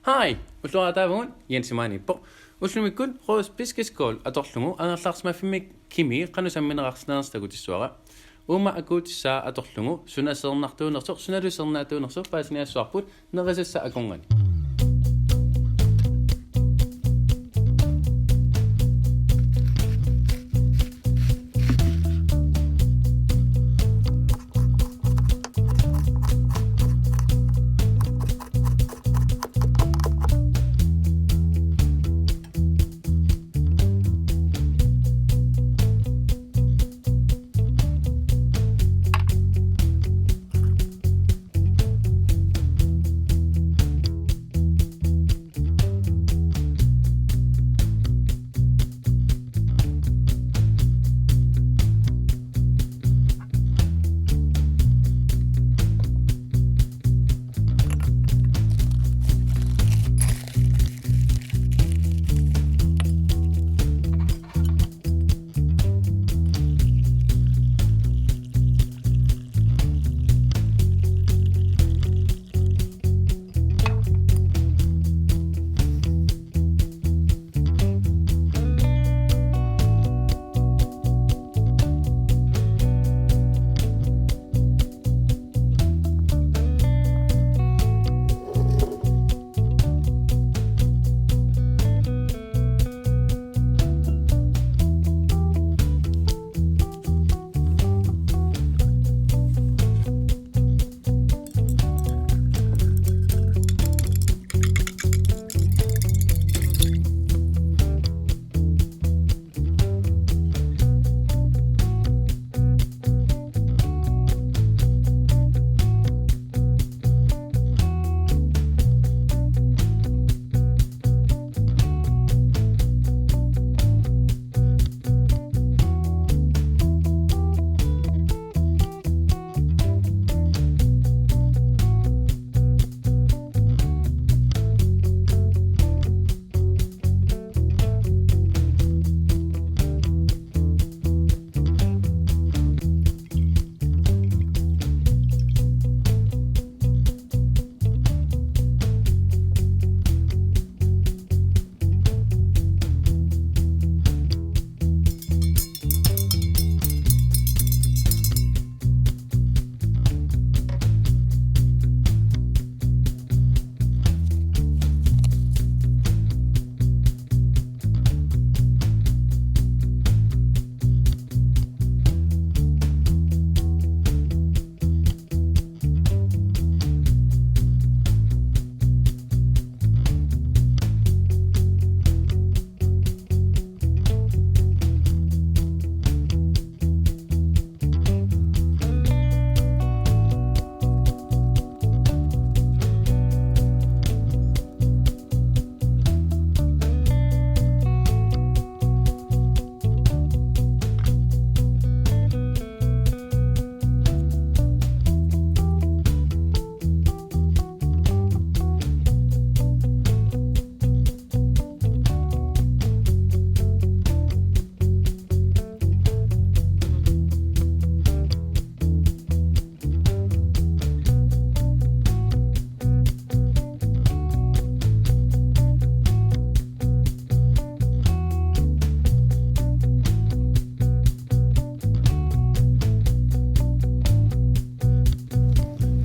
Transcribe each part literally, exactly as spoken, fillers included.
Hej, ulluaataavugut Jens Imaaniippoq. Ullumikkut Rød Spisekost atorlugu angerlarsimaffimmi kimi qanoq sammineqarsinnaanersoq takutissuara. Uuma akuutissaa atorlugu suna seernartuunersoq, sunalu seernartuunersoq paasiniaassuarput nerisassat akornanni.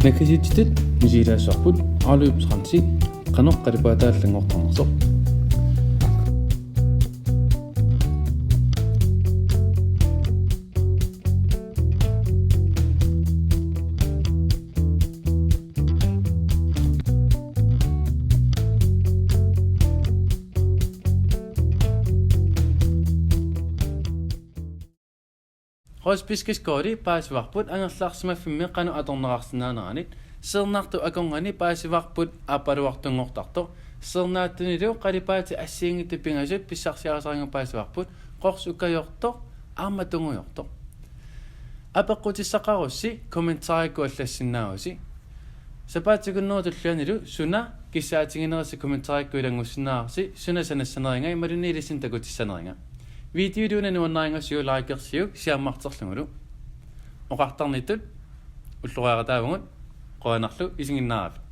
Nakkasitsitut misigilaassuarput afløbsrensi qanoq qalipaataallanngortarnersoq. Rød Spisekost paasivarput angerlarsimaffimmi qanoq atorneqarsinnaaneranit. Seernartut akornanni paasivarput aappaluartunngortartoq. Seernaattunilu qalipaatit assigiinngitsut pingasut pissarsiarisarinngilaat paasivarput qorsuk ukkajoortoq aamma tungujortoq. Apeqqutissaqarussi kommentarikkut allassinnaavusi. Sapaatip akunnerup tullianilu suna kissaatiginerisi kommentarikkut ilanngussinnaavarsi, suna sanassaneriga imaluunniit ilissinnut takutissaneriga. Videoliuna nuannarigasiuk likersiuk siammarterlugulu. Oqartarnittut ulloriaqataavugut, qujanarlu isiginnaaravit.